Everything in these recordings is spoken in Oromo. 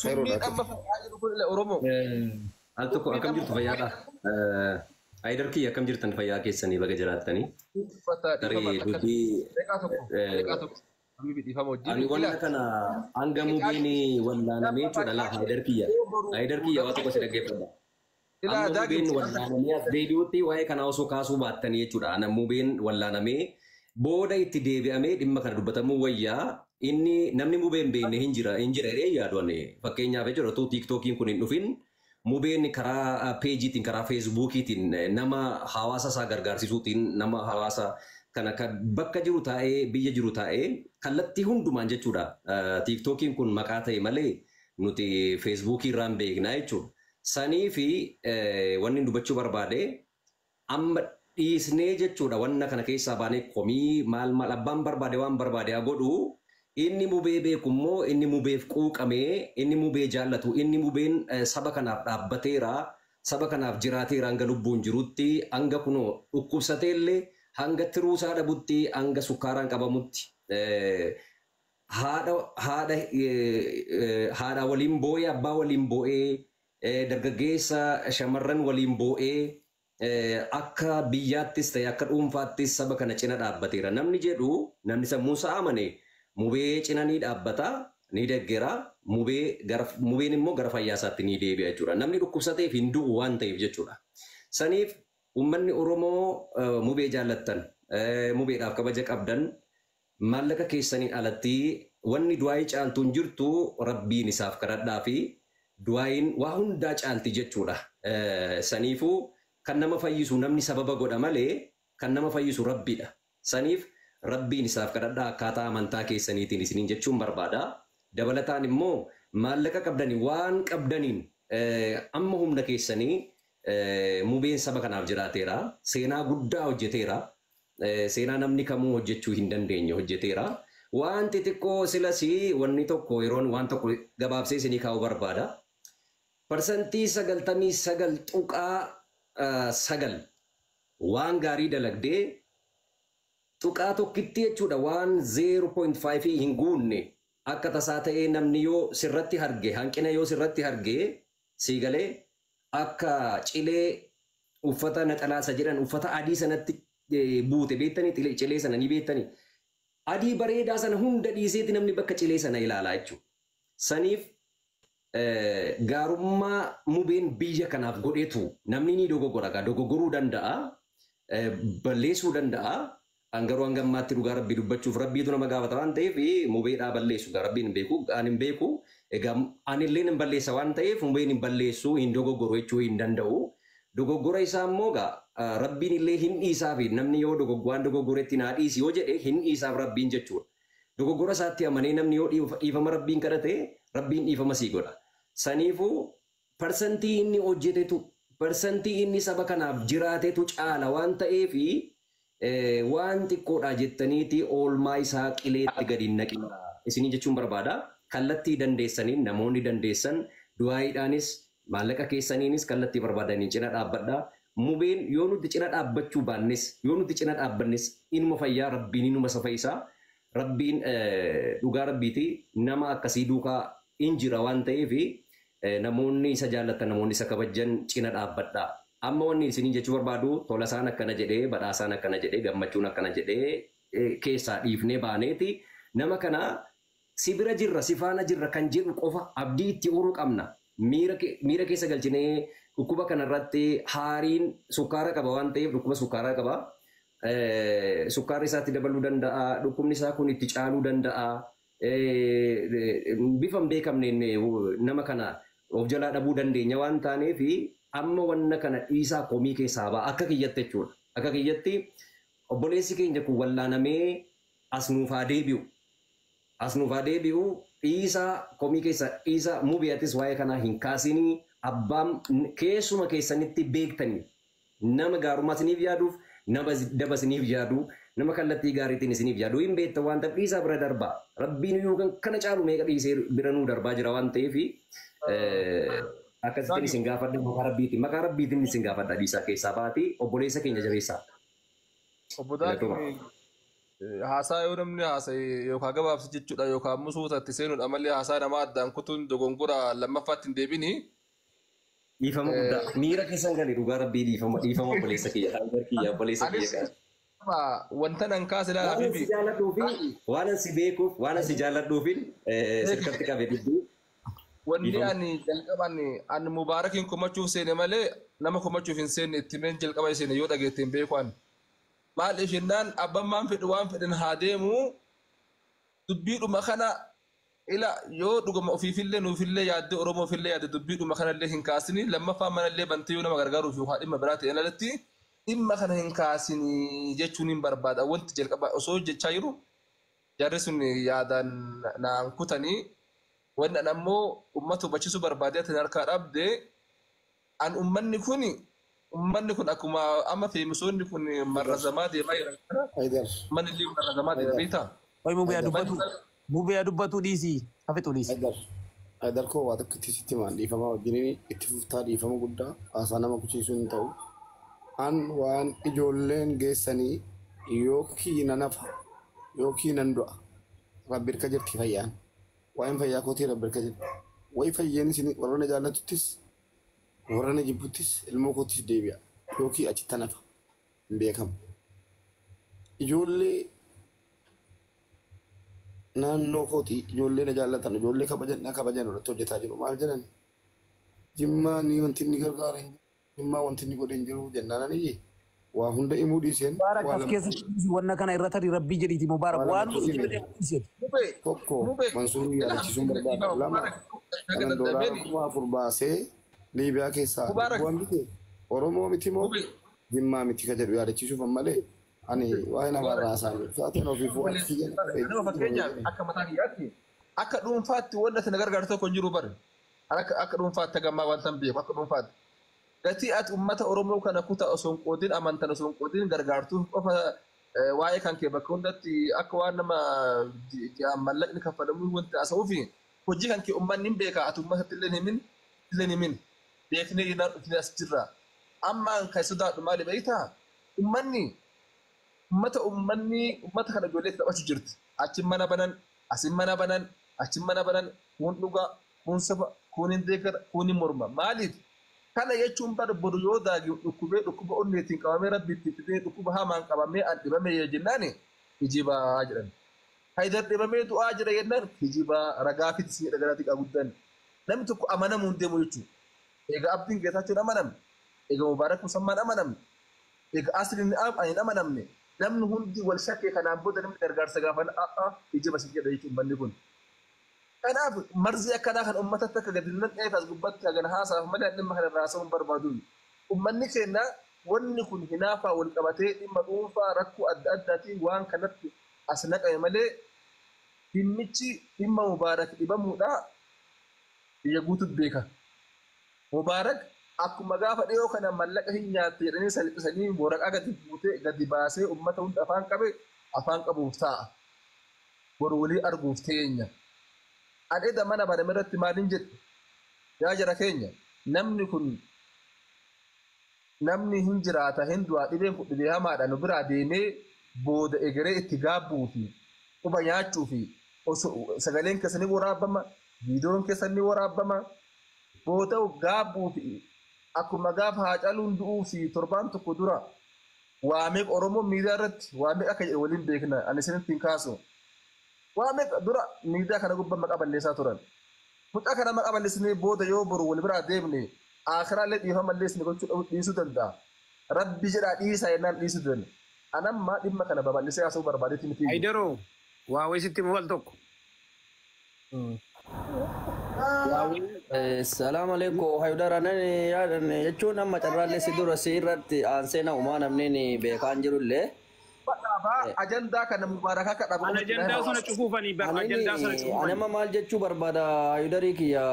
Summiin Khairuudha. amma faca'aa jiru kun Oromoo. Al tokko akkam jirtu, fayyaadha? Ayidar kiyya, akkam jirtan, fayyaa keessanii, baga jiraattanii. Tarii dubbii Deeqaa tokko, deeqaa tokko. Habibi, dhiifama wajjin. Ani wanna kana hanga mubeen wallaanamee jechuudha laa, Ayidar kiyya. Ayidar kiyya, waa tokko si dhaggeeffadha. Ilaa Amma Daagim. mubeen wallaanamee as deebi'utti waa'ee kanaa osoo kaasuu baattanii jechuudha. Ana mubeen wallaanamee booda itti deebi'amee dhimma kana dubbatamuu wayyaa. Inni namni mubeen beekne hin jira hin jira jedhee yaadu ani. Fakkeenyaaf jechuudha, otoo TikTokiin kun hin dhufin mubeen karaa peejiitiin, karaa Facebookiitiin, nama hawaasa isaa gargaarsisuutiin, nama hawaasa kana kan bakka jiru taa'ee, biyya jiru taa'ee, kallattii hundumaan jechuudha. TikTokiin kun maqaa ta'e malee nuti Facebookii irraan beeknaa jechuudha. Sanii fi wanni dubbachuu barbaade, amma dhiisnee jechuudha, wanna kana keessaa baanee komii maal maal abbaan barbaade waan barbaade haa godhu. Inni mubee beeku immoo, inni mubeef quuqamee, inni mubee jaallatu, inni mubeen saba kanaaf dhaabbateera, saba kanaaf jiraateera, hanga lubbuun jirutti, hanga kunoo dhukkubsateellee, hanga tiruusaa dhabutti, hanga sukkaaraan qabamutti, haadha haadha haadha waliin boo'ee, abbaa waliin boo'ee, dargaggeessa shamarran waliin boo'ee, akka biyyaattis ta'e akka dhuunfaattis saba kana cina dhaabbateera. Namni jedhu, namni sammuu isaa amane mubee cina ni dhaabbata, ni deggera, mubee gara mubeen immoo gara fayyaa isaatti ni deebi'a jechuudha. Namni dhukkubsateef hin du'u waan ta'eef jechuudha. Saniif uummanni Oromoo mubee jaallattan, mubeedhaaf kabaja qabdan, maallaqa keessaniin alatti wanni du'aayii caaltuun jirtu, rabbiin isaaf kadhadhaa fi du'aayiin waa hundaa caalti jechuudha. Saniifuu kan nama fayyisu namni sababa godha malee kan nama fayyisu rabbiidha. Saniif rabbiin isaaf kadhadhaa akkaataa amantaa keessaniitiin isiniin jechuun barbaada. Dabalataan immoo maallaqa qabdanii, waan qabdaniin, amma humna keessanii, mubeen saba kanaaf jiraateera. Seenaa guddaa hojjeteera. Seenaa namni kamuu hojjechuu hin dandeenye hojjeteera. Waan xixiqqoo silas wanni tokko yeroon waan tokko gabaabsee isinii kaa'uu barbaada. 99.9% waan gaarii dalagdee tuqaa tokkitti jechuudha, waan 0.5 hin guunne akka tasaa ta'ee namni yoo sirratti arge, hanqina yoo sirratti arge, sii galee, akka cilee uffata naxalaasa jedhan uffata adii sanatti buute beektanii, cilee sana ni beektanii, adii bareedaa sana hunda dhiiseeti namni bakka cilee sana ilaalaa jechuudha. Saniif gaarummaa mubeen biyya kanaaf godhetu namni ni dogoggora, gaa dogoggoruu danda'a, balleessuu danda'a. An garuu hanga ammaatti dhugaa rabbii dubbachuuf rabbiitu nama gaafata waan ta'eef mubeedhaa balleessu gaa rabbiin hin beeku, ani hin beeku. Egaa anillee hin balleessa waan ta'eef mubeen hin balleessu, hin dogoggoru jechuu hin danda'u. Dogoggora isaa immoo gaa rabbiin illee hin dhiisaaf, namni yoo waan dogoggoretti naa dhiisi yoo jedhe hin dhiisaaf rabbiin jechuudha. Dogoggora isaatti amanee namni yoo dhiifama rabbiin kadhate, rabbiin dhiifama sii godha. Saniifuu parsantii inni hojjetetu, parsantii inni saba kanaaf jiraatetu caala waan ta'eefi waan xiqqoodha jettaniiti oolmaa isaa qileetti gadi hin naqina. Isinii jechuun barbaada. Kallattii dandeessaniin, namoonni dandeessan, du'aayiidhaanis maallaqa keessaniinis kallattii barbaadaniin cina dhaabbadha. Mubeen yoo nuti cina dhaabbachuu baannes, yoo nuti cina dhaabbannes, inuma fayyaa, rabbiin inuma isa fayyisaa. Rabbiin dhugaa rabbiiti nama akkasii duukaa in jira waan ta'eef namoonni isa jaallatan, namoonni isa kabajan cina dhaabbadha. Amma wanni isiniin jechuu barbaadu, tolasaan akkana jedhee, badhaasaan akkana jedhee, gammachuun akkana jedhee keessaa dhiifnee baaneeti nama kana si bira jirra, si faana jirra kan jedhu qofa abdii itti horuu qabna. Miira keessa galchinee dhukkuba kanarratti haariin sukkaara qaba waan ta'eef, dhukkuba sukkaaraa qaba. Sukkaarri isaatti dabaluu danda'a. Dhukkubni isaa kun itti caaluu danda'a. Bifa hin beekamneen nama kana of jalaa dhabuu dandeenya waan taaneef amma wanna kana dhiisaa, komii keessaa ba'a akka kiyyatti jechuudha. Akka kiyyatti obboleessi keenya kun wallaanamee as nuuf haa deebi'u. As nuuf haa deebi'u, dhiisaa, komii keessa dhiisaa. Mubiyatis waa'ee kanaa hin kaasinii, abbaan keessuma keessanitti beektanii nama gaarummaa isiniif yaaduuf, nama daba isiniif yaadu, nama kallattii gaariitiin isiniif yaadu hin beektan waan ta'eef dhiisaa, bira darbaa. Rabbiin iyyuu kan kana caalu meeqa dhiisee bira nuu darbaa jira waan ta'eef akkasittiin isin gaafadha maqaa rabbiitiin. Maqaa rabbiitiin isin gaafadha, dhiisaa, keessaa baati, obboleessa keenya jabeessaa. Obbo Daagim. Haasaa yoo namni haasa'e yookaan gabaabsa jechuudha yookaan immoo suutatti seenuudha malee haasaa namaa addaan kutuun dogongora lammaffaatti hin deebini. Dhiifama guddaa. Miira keessan galee dhugaa rabbii dhiifama dhiifama obboleessa kiyya. Haayidar kiyya obboleessa Anis kiyya. wanta nan kaase ilaala Waan Habibi. si jaalladhuu fi waan si beekuuf waan si jaalladhuuf sirkatti qabe dubbii. Wanni Dhiifama. ani jalqaban ani Mubaarakiin komachuuf seene malee nama komachuuf hin seenne itti meen jalqaba seene yoo dhageette hin beeku ani. Maaliif jennaan abbaan maan fedhu waan fedhan haa deemu dubbiidhuma kana ila yoo dhuguma ofiifillee nuufillee yaadde Oromoofillee yaadde dubbiidhuma kanallee hin kaasini lammaffaa manallee bantee yoo nama gargaaruuf yookaan dhimma biraa ta'e alatti dhimma kana hin kaasini jechuun hin barbaada. Wanti jalqaba osoo jechaa jiru jarri sun yaadaan naan kutanii wanni an ammoo uummata hubachiisuu barbaadee ati harkaa dhabde an uummanni kun akkuma amma feemisoonni kun marrazamaa deemaa jiran kana Haydar. uummanni illee marrazamaa deema beektaa? Oi mubee Haydar. dubbatu. Mubee dubbatu dhiisii. Hafitu dhiisii. Haydar. Haydar koo waa tokko itti sitti himaan dhiifama wajjiniin itti fuftaa dhiifama guddaa haasaa nama kuchiisuu hin ta'u. An waan ijoolleen geessanii yookiin nan hafa yookiin nan du'a. Rabbi irka jirti fayyaan. Waa'een fayyaa kootii rabbi irka jirti. Wayi fayyeen isin warra na jaallatuttis warra na jibbuttis ilmoo koottis deebi'a. Yookiin achitti hafa. Hin beekamu. Ijoollee naannoo kootii ijoollee na jaallatan ijoollee kabajan na kabajan irratti hojjetaa jiru maal jedhan jimmaa ni wanti inni gargaara hin jiru jimmaa wanti inni godhe hin jiru jennaan ani waa hunda himuu dhiiseen Mubaarak waa as lama keessatti dhiisii wanna kana irra tarii rabbii jedhiiti Mubaarak waa waan lama nuti hime jedhee dhiisee. Mubee tokko mubee Mansuurii ila yaadachiisuun barbaada lama Mubaarak kanan doolaara 4,000 baasee Liibiyaa keessaa Mubaarak lubbuu hambise Oromoo miti moo mubee Jimmaa miti ka jedhu yaadachiisuuf ammalee ani waa'ee namarraa haasa'an sa'aatiin ofiif waan kiyya Nama fakkeenyaaf akka mataa kiyyaatti akka dhuunfaatti wanta ati na gargaaru tokko hin jiru bare. Akka dhuunfaatti hagammaa wanta hin beeku akka dhuunfaatti. Gatii ati uummata Oromoo kana kutaa osoo hin qoodin amantan osoo hin qoodin gargaartuuf qofa waa'ee kan kee bakka hundatti akka waan nama mallaqni kaffalamuu wanti haasa'uufi hojii kan kee uummanni hin beeka ati uummatatti illee hin himin illee hin himin beeknee innaan dhufnee as jirra. Amma kan sodaadhu maali beektaa? Uummanni ummata ummanni ummata kana ijoollee taphachuu jirti. Achi mana banan, asin mana banan, achi mana banan, kun dhugaa, kun saba, kun hin deeggara, kun hin morma. Maaliif? Kana jechuun bar boru yoo daagi dhukkubee dhukkuba onneetiin qabamee rabbi itti fidee dhukkuba hamaan qabamee an dhibame jennaan kijibaa jedhan. Haydar dhibamee du'aa jira jennaan kijibaa ragaa fiti si jedha xiqqaa guddaan. Namni tokko amanamuu hin deemu jechuudha. Egaa Abdiin Geetaachoon amanamne, egaa Mubaarak Musammaan amanamne, egaa Asliin hin amanamne. Namni hundi wal shakkee kanaan booda namni gargaarsa gaafan a'a ija si jedha jechuun manni kun. Kanaaf marzii akkanaa kan uummatatti akka gadi naqeef as gubbatti hagan haasaaf malee dhimma kana irraa haasa'uun barbaadu. Uummanni keenya wanni kun hinaafaa wal qabatee dhimma dhuunfaa rakkoo adda addaatiin waan kanatti as naqame malee dhimmichi dhimma Mubaarak dhibamuudha biyya guutuutu beeka. Mubaarak akkuma gaafa dhiyoo kana mallaqa hin nyaatte jedhanii salphisanii waraqaa gadi buutee gadi baasee uummata hunda afaan qabe afaan qabuuf taa'a. Boru walii arguuf teenya. Ani edda mana baname irratti maaliin jedhe? Yaa jara keenya namni kun namni hin jiraata hin du'aa dhibeen kun dhibee hamaadha nu biraa deemee booda egeree itti gaabbuu fi quba nyaachuu fi osoo sagaleen keessan ni waraabama viidiyoon keessan ni waraabama booda gaabbuu fi akkuma gaafa Haacaaluun du'uu fi torbaan tokko dura waa meeqa Oromoo miidiyaa irratti waa meeqa akka jedhe waliin beekna ani isinitti hin kaasu. Waa meeqa dura miidiyaa kana gubbaa maqaa balleessaa turan. Mucaa kana maqaa balleessinee booda yoo boru wal biraa deemne akiraallee dhiifama illee isin gochuu dhiisuu danda'a. Rabbi jedhaa dhiisaa jennaan dhiisuu danda'a. Anammaa dhimma kana babal'isee haasa'uu barbaadetti miti. Haydaroo waa wayisitti wal tokko. Salaam alaikum Haydara nan yaadan jechuun amma carraallee si dura si irratti aansee na uumaa namni beekaan jirullee. Badhaafaa ajandaa kana mubaarakaa kadhaa An ajandaa sana cufuufanii bar ajandaa sana cufuufanii. Anama maal jechuu barbaada Haydarii kiyya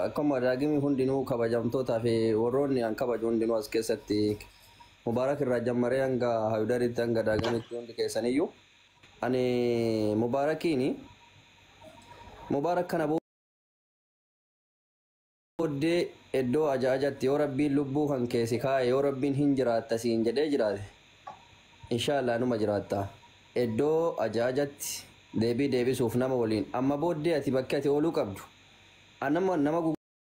akkuma daagimii hundinuu kabajamtootaa fi warroonni an kabaju hundinuu as keessatti Mubaarak irraa jammaree hanga Haydariitti hanga daagimitti hundi keessaniyyuu. Ani Mubaarakiini Mubaarak kana booddee iddoo ajaa'ajatti yoo rabbiin lubbuu kan keessi kaa'e yoo rabbiin hin jiraatta siin jedhee jiraate inshaallah numa jiraatta. Iddoo ajaajatti deebii deebisuuf nama waliin amma booddee ati bakki ati ooluu qabdu. Anama nama